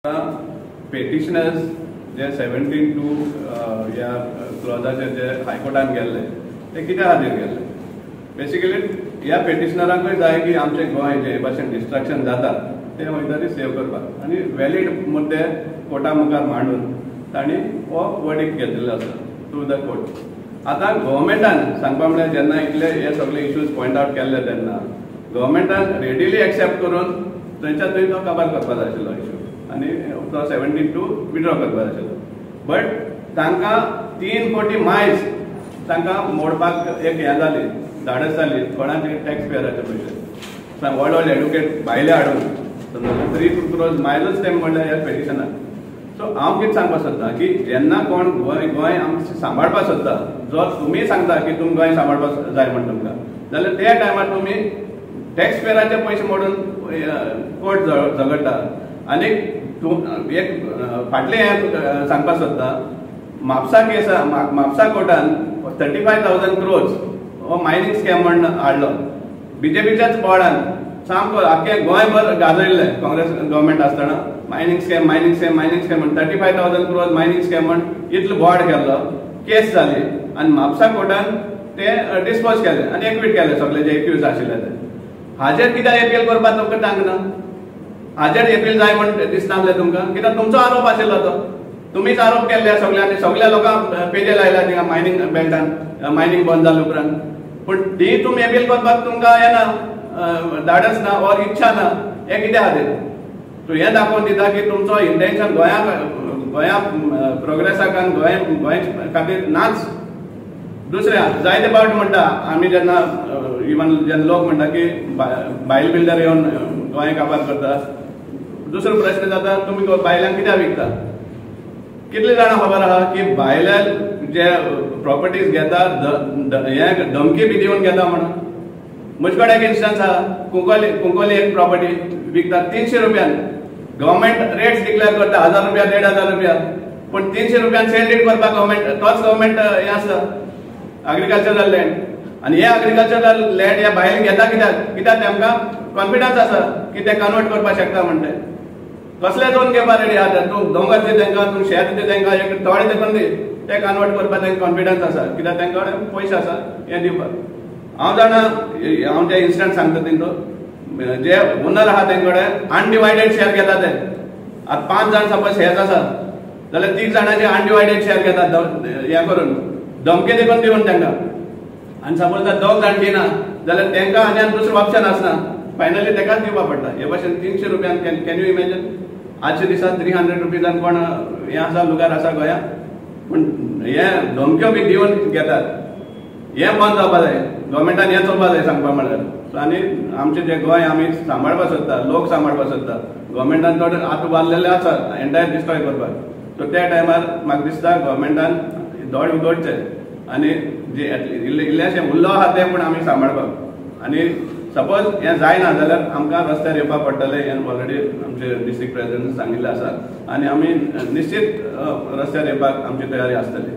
Petitioners जे 17(2) ह्या क्लॉजाचेर जे हायकोर्टान गेल्ले ते कित्या खातीर गेल्ले? बेसिकली ह्या पेटिशनरांकूय जाय की आमचें गोंय जे भाशेन डिस्ट्रक्शन जाता तें खंय तरी सेव करपाक आनी वॅलीड मुद्दे कोर्टा मुखार मांडून तांणी हो वर्डिक्ट घेतिल्लो आसा थ्रू the court. आतां गव्हर्मेंटान सांगपा म्हळ्यार जेन्ना इतले हे सगळे इश्यूज पॉयंट आवट केल्ले तेन्ना गव्हर्मेंटान रेडिली एक्सेप्ट करून थंयच्या थंय तो काबार करपाक जाय आशिल्लो इश्यू आनी तो 17(2) विड्रॉ करपाक जाय आशिल्लो. बट तांकां 3 कोटी मायज तांकां मोडपाक एक हें जाली, धाडस जाली. कोणाचे? टॅक्स पेयराचे पयशे व्हड व्हड एडवोकेट भायले हाडून समजलें 3 क्रोर्स मायजूच ते म्हणल्यार ह्या पेटिशनाक. सो हांव कितें सांगपाक सोदता की जेन्ना कोण गोंय गोंय आमचें सांबाळपाक सोदता, जो तुमी सांगता की तुमी गोंय सांबाळपाक जाय म्हण तुमकां, जाल्यार त्या टायमार तुमी टॅक्स पेयराचे पयशे मोडून कोर्ट झगडटा. आनी एक फाटलें हें सांगपाक सोदता, म्हापसा केस, म्हापसा कोर्टान 35,000 क्रोर्स हो मायनींग स्कॅम म्हण हाडलो. बीजेपीच्याच बोर्डान सामको आख्खें गोंयभर गाजयल्लें काँग्रेस गव्हर्मेंट आसतना mining scam mining scam mining scam म्हण 35,000 क्रोर्स मायनींग स्कॅम म्हण इतलो बोर्ड केल्लो, केस जाली आनी म्हापसा कोर्टान ते डिस्पोज केले आनी एक्वीट केले सगळे जे एक्यूज आशिल्ले ते. हाजेर कित्याक एपील करपाक तुमकां तांक ना? हाजेर एपील जाय म्हण दिसनासलें तुमकां? कित्याक तुमचो आरोप आशिल्लो तो, तुमीच आरोप केल्ले सगळ्यांनी, सगळ्या लोकांक पेजे लायल्या थिंगा मायनींग बेल्टान मायनींग बंद जाले उपरांत. पूण ती तुमी एपील करपाक तुमकां येना, धाडस ना ऑर इच्छा ना, हें कित्या खातीर? सो हें दाखोवन दिता की तुमचो इंटेन्शन गोंया गोंया प्रोग्रेसाक आनी गोंय गोंय खातीर नाच. दुसरें जायते फावट म्हणटा आमी जेन्ना इवन जेन्ना लोक म्हणटा की बायल बिल्डर येवन गोंय काबार करता, दुसरो प्रश्न जाता तुमी बायलांक कित्याक विकता? कितले जाणां खबर आहा की भायल्या जे प्रॉपर्टीज घेता हे धमकी बी दिवन घेता म्हणून. म्हजे कडेन एक इन्स्टन्स आहा, कुंकोली कुंकोली एक प्रॉपर्टी विकता 300 रुपयान. गव्हर्मेंट रेट्स डिक्लेअर करता 1000 रुपया 1500 रुपया, पूण 300 रुपयान सेल डीड करपाक गव्हर्मेंट तोच गव्हर्मेंट हें आसता एग्रीकल्चरल लँड. आनी हे एग्रीकल्चरल लँड ह्या भायल घेता कित्याक? कित्याक तेमकां कॉन्फिडन्स आसा की ते कन्वर्ट करपाक शकता म्हणटे. कसले दोन घेवपाक रेडी आहा, तूं दोंगर दी तांकां, तूं शेत दी तांकां, एक तोडे देखून दी, ते कन्वर्ट करपाक तांकां कॉन्फिडन्स आसा कित्याक तांकां कडेन पयशे आसा हें दिवपाक. हांव जाणा, हांव जे इन्स्टंट सांगता तेंचो जे ओनर आहा तेंचे कडेन अनडिवायडेड शेअर घेता ते. आतां 5 जाण सपोज शेत आसा जाल्यार 3 जाणांचे अनडिवायडेड शेअर घेतात हें करून धमके देखून दिवन तांकां. आनी सपोज जर 2 जाण दिना जाल्यार तांकां आनी दुसरो ऑप्शन आसना, फायनली ताकाच दिवपाक पडटा. हे भाशेन 300 रुपयान can you imagine? आजच्या दिसा 300 रुपीजान कोण हें आसा लुगार आसा गोंयांत? पूण हे धमक्यो बी दिवन घेतात, हें बंद जावपा जाय. गव्हर्मेंटान हें चोवपा जाय सांगपा म्हळ्यार. आनी आमचें जें गोंय आमी सांबाळपाक सोदता, लोक सांबाळपाक सोदता, गव्हर्मेंटान थोडे आतां वाडलेले आसा एंटायर डिस्ट्रॉय करपाक. सो त्या टायमार म्हाका दिसता गव्हर्मेंटान दोळे उगडचे आनी जे इल्लेशें उरलो आहा तें पूण आमी सांबाळपाक. आनी सपोज हें जायना जाल्यार आमकां रस्त्यार येवपाक पडटलें हें ऑलरेडी आमचे डिस्ट्रिक्ट प्रेसिडेंट सांगिल्लें आसा आनी आमी निश्चीत रस्त्यार येवपाक आमची तयारी आसतली.